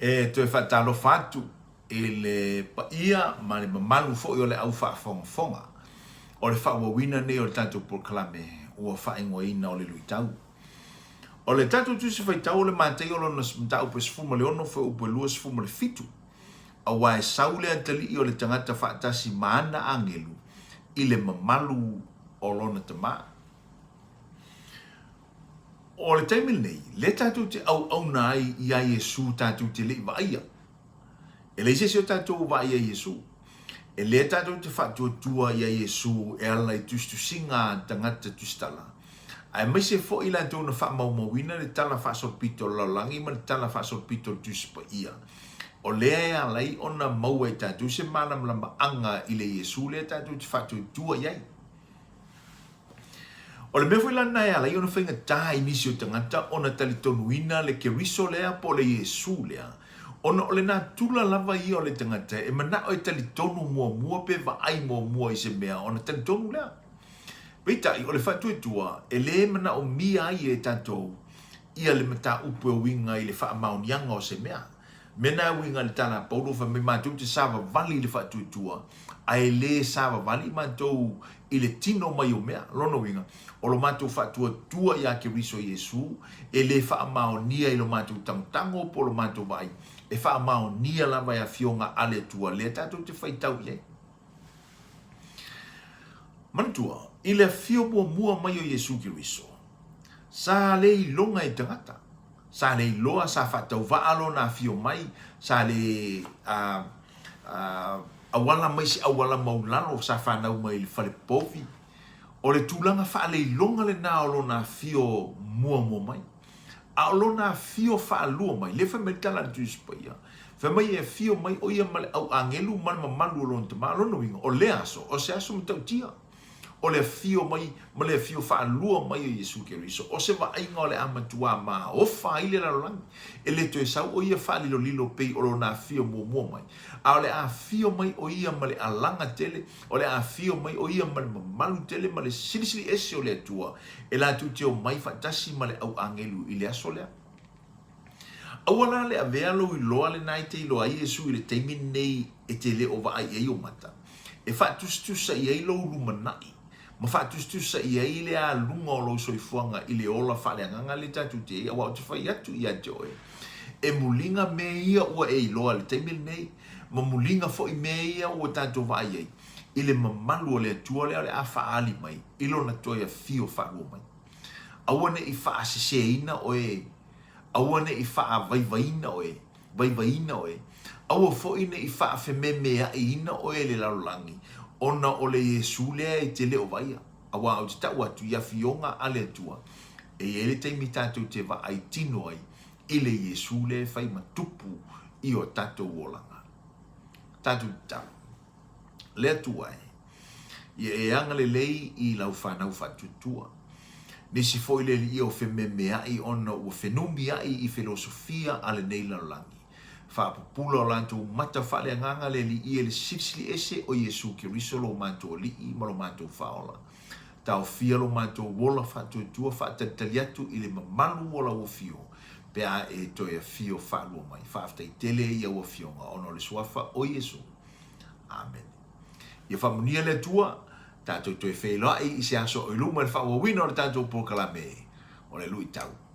E toe faatalofa atu i le paia ma le mamalu foi o le au faafogafoga o le faaauauina nei o le tatou polokalame ua faaigoaina o le Luitau. O le tatou Tusi Faitau o le Mataio lona mataupu e 16 fuaiupu e 27, aua e sau le atalii o le tagata faatasi ma ana agelu i le mamalu o lona tama. O le taimi lenei, lea tatou te auauna ai iā Iesu tatou te le i vaaia. E leai se isi o tatou ua vaai iā Iesu. E lea tatou te faatuatua iā Iesu e ala i tusitusiga a tagata tusitala, aemaise foi i latou na faamaumauina le Tala Faasolopito o le Lalolagi ma le Tala Faasolopito o le Tusi Paia. O lea e ala ai ona maua e tatou se malamalamaaga i le Iesu lea tatou te faatuatua i ai. O le mea foi la lena e ala ai ona faigata i nisi o tagata ona talitonuina le Keriso lea po o le Iesu lea, ona o le natura lava ia o le tagata e manao e talitonu muamua pe vaai muamua i se mea ona talitonu lea. Peitai, o le faatuatua e le manaomia ai e tatou ia le mataupu e uiga i le faamaoniaga o se mea. Mea na e uiga i le tala a Paulo fai mai matou te savavali i le faatuatua, ae le savavali matou i le tino mai o mea. Lona uiga, o lo matou faatuatua iā Keriso Iesu e le faamaonia i lo matou tagotago po o lo matou vaai, e faamaonia lava e Afioga a le Atua lea tatou te faitau i ai. Manatua, i le afio muamua mai o Iesu Keriso, sa le iloga e tagata, Sa le iloa, sa faatauvaa lona afio mai, sa le auala mai se auala maulalo, sa fanau mai i le fale povi. O le tulaga faaleiloga lena o lona afio muamua mai. A o lona afio faalua mai, lea fai mai le tala a le Tusi Paia, fai mai e afio mai o ia ma le au agelu ma le mamalu o lona tama. O lona uiga, o lea aso, o se aso matautia. O le afio mai ma le afio faalua mai o Iesu Keriso, o se vaaiga o le a matuā maofa ai le lalolagi. E le toe sau o ia faalilolilo pei o lona afio muamua mai, a o le a afio mai o ia ma le alaga tele, o le a afio mai o ia ma le mamalu tele ma le silisili ese o le Atua, e latou te omai faatasi ma le au agelu i le aso lea. Aua la le avea lou iloa lena e te iloa ai Iesu i le taimi lenei e te le o vaai i ai ou mata, e faatusatusa i ai lou lumanai, ma faatusatusa i ai le aluga o lou soifuaga i le ola faaleagaga lea tatou te i ai, aua ou te fai atu ia te oe, e muliga mea ia ua e iloa i le taimi lenei, ma muliga foi mea ia ua tatou vaai ai i le mamalu o le Atua lea o le a faaali mai i Lona toe afio faalua mai. Aua ne i faaseseina oe, aua ne i faavaivaiina oe, vaivaiina oe, aua foi ne i faafememeaʻiina oe e le lalolagi, ona o le Iesū lea e te le o vaaia. Aua ou te tau atu i afioga a le Atua, e i ai le taimi tatou te vaai tino ai i le Iesū lea e fai ma tupu i o tatou olaga. Tatou tatalo. Le Atua e, ia e agalelei i lau fanau faatuatua. Nisi foi le alii o fememeai ona ua fenumiai i felosofia a lenei lalolagi. Faapupula o latou mata faaleagaga le alii e le Silisili Ese o Iesu Keriso lo matou Alii ma lo matou Faaola. Taofia lo matou ola faatuatua faatalitali atu i le mamalu o lau afio pe a e toe afio faalua mai. Faafetai tele i au afioga ona o le Suafa o Iesu. Amene. Ia faamanuia le Atua, tatou toe feiloai i se aso o i luma i le faaauauina o le tatou polokalame o le luitau.